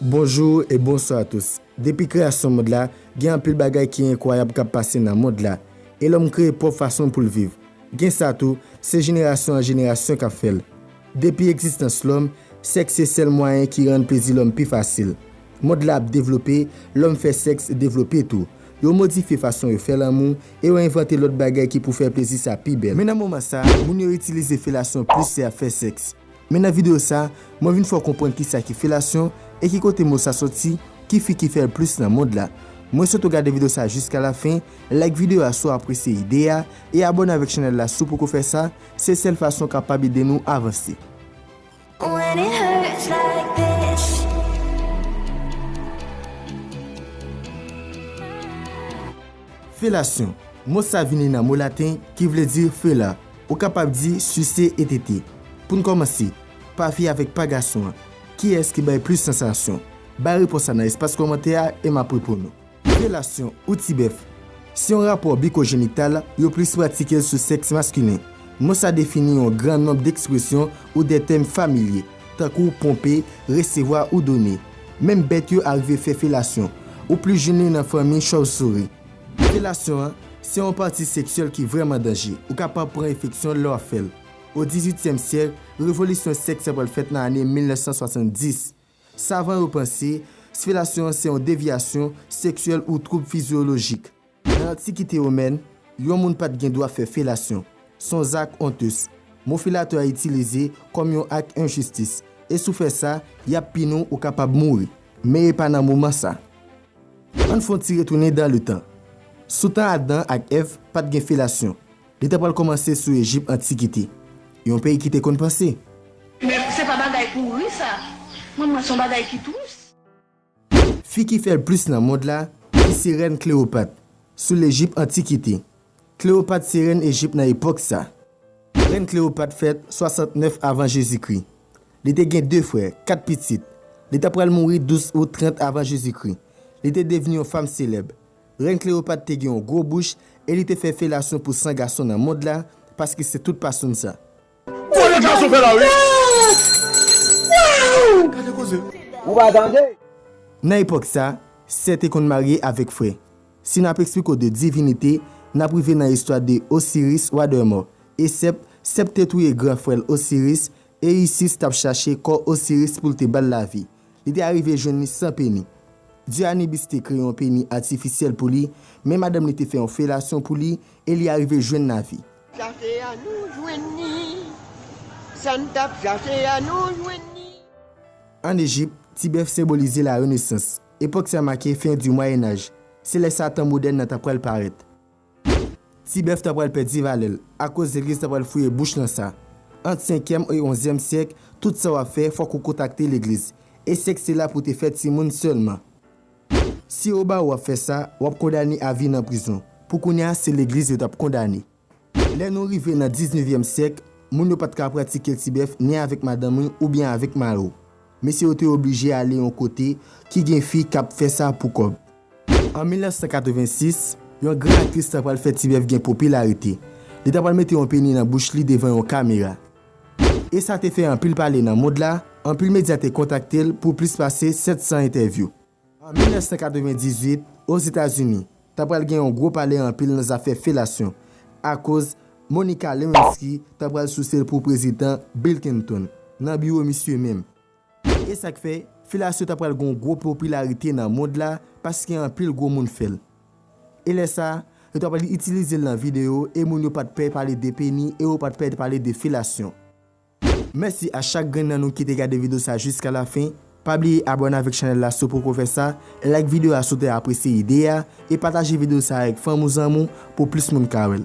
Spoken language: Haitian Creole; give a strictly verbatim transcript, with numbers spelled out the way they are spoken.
Bonjou e bonswa a tous. Depi kreyasyon mond la, gen anpil bagay ki enkwayab k ap pase nan mond la, e lòm kreye pwòp fason pou l viv. Gen sa tou, se jenerasyon an jenerasyon k ap fè l. Depi egzistans lòm, sèks se sèl mwayen ki rann plezi lòm pi fasil. Mond la ap devlope, lòm fè sèks devlope tou. Yo modifye fason yo fè lanmou e yo envante lòt bagay ki pou fè plezi sa pi bèl. Men nan moman sa, moun yo itilize felasyon plis se ap fè sèks. Men nan videyo sa, mwen vin fè w konprann kisa ki felasyon e ki kote mo sa soti, ki fi ki fè l plis nan mond la. Mwen swete w gade videyo sa jiska lafen, like videyo a si w apresye ide a, e abòne avèk chanèl la si w poko fè sa, se sèl fason w kapab ede nou avanse. When it hurts like this. Felasyon. Mo sa vini nan mo laten ki vle di fela. Ou kapab di sise e tete. Pou n kòmanse, pa fi avèk pa gason an. Kiyès ki bay plis sansasyon? Bay repons la nan espas kòmantè a e m ap reponn ou. Felasyon ou tibèf. Se yon rapò bikojenital yo plis pratike l sou sèks maskilen. Mo sa defini yon gran nonb dekspresyon ou de tèm familye, tankou ponpe, resevwa ou done. Menm bèt yo arive fè felasyon. Ou plis jwenn li nan fanmi chòvsouri. Felasyon an, se yon pati seksyèl ki vrèman danje. Ou kapab pran enfeksyon lè w ap fè l. O dizuityèm syèk, revolisyon sèks sa pral fèt nan ane mil nèf san swasanndis. Savan yo panse, felasyon an se yon devyasyon seksyèl ou twoub fizyolojik. Nan Antikite womèn, yon moun pa t gen dwa fè felasyon. Se yon zak onte. Mo felatè a itilize kòm yon ak enjistis. E si w fè sa, y ap pini w, ou kapab mouri. Men e pa nan moman sa. Ann fè yon ti retounen dan letan. Sou tan Adan ak Èv, pa t gen felasyon. Li ta pral kòmanse sou Ejip Antikite, yon peyi ki te konn panse. Men se pa bagay pou ri sa. Mwen, mwen, se yon bagay ki tris. Fi ki fè l plis nan mond la, ki se rèn Klewopat, sou Lejip Antikite. Klewopat se rèn Ejip nan epòk sa. Rèn Klewopat fèt swasantnèf avan Jezikri. Li te gen de frè, kat pitit. Li ta pral mouri douz out trant avan Jezikri. Li te devni yon fanm selèb. Rèn Klewopat te gen yon gwo bouch e li te fè felasyon pou san gason nan mond la, paske se tout pasoun sa. Kote gason fè la, wi. Gade koze. Ou pa tande? Nan epòk sa, sè te konn marye avèk frè. Si n ap eksplike w de divinite, n ap rive nan istwa de Osiris, wa dè mò. E Sèp, Sèp te touye gran frè l Osiris, e Isis t ap chache kò Osiris pou l te ba l lavi. Li te arive jwenn li san peni. Dye Anibis te kreye yon peni atifisyèl pou li, men madanm li te fè yon felasyon pou li, e li arive jwenn lavi. Chache a nou jwenn li. Sa n t ap chache a nou jwenn li. Ann Ejip, tibèf senbolize larenesans. Epòk sa make fen di Mwayennaj. Se lè sa tan modèn nan ta pral parèt. Tibèf ta pral pèdi valè l, akoz legliz ta pral fouye bouch nan sa. Ant senkyèm e onzyèm syèk, tout sa w ap fè, fòk ou kontakte legliz. E sèks se la pou te fè timoun sèlman. Si ou ba ou ap fè sa, w ap kondane a vi nan prizon. Pou kounye a, se legliz yo t ap kondane. Lè nou rive nan diznevyèm syèk, moun yo pa t ka pratike tibèf ni avèk madanm ou oubyen avèk mari w. Mesye yo te oblije ale yon kote ki gen fi k ap fè sa pou kòb. An mil nèf san katrevensis, yon gran aktris ta pral fè tibèf gen popilarite. Li ta pral mete yon peni nan bouch li devan yon kamera. E sa te fè anpil pale nan mond la, anpil medya te kontakte l pou plis pase sèt san entèvyou. An mil nèf san katrevendizuit, Ozetazini, ta pral gen yon gwo pale anpil nan zafè felasyon, akoz Monica Lewinsky ta pral souse l pou Prezidan Bill Clinton, nan biwo misye menm. E sa k fè, felasyon ta pral gen yon gwo popilarite nan mond la, paske anpil gwo moun fè l. E lè sa, yo ta pral itilize l nan videyo, e moun yo pa t pè pale de peni, e yo pa t pè pale de felasyon. Mèsi a chak grenn nan nou ki te gade videyo sa jiska lafen. Pa bliye abòne avèk chanèl la si w poko fè sa, like videyo a si w te apresye ide a, e pataje videyo sa avèk fanmi w, zanmi w pou plis moun ka wè l.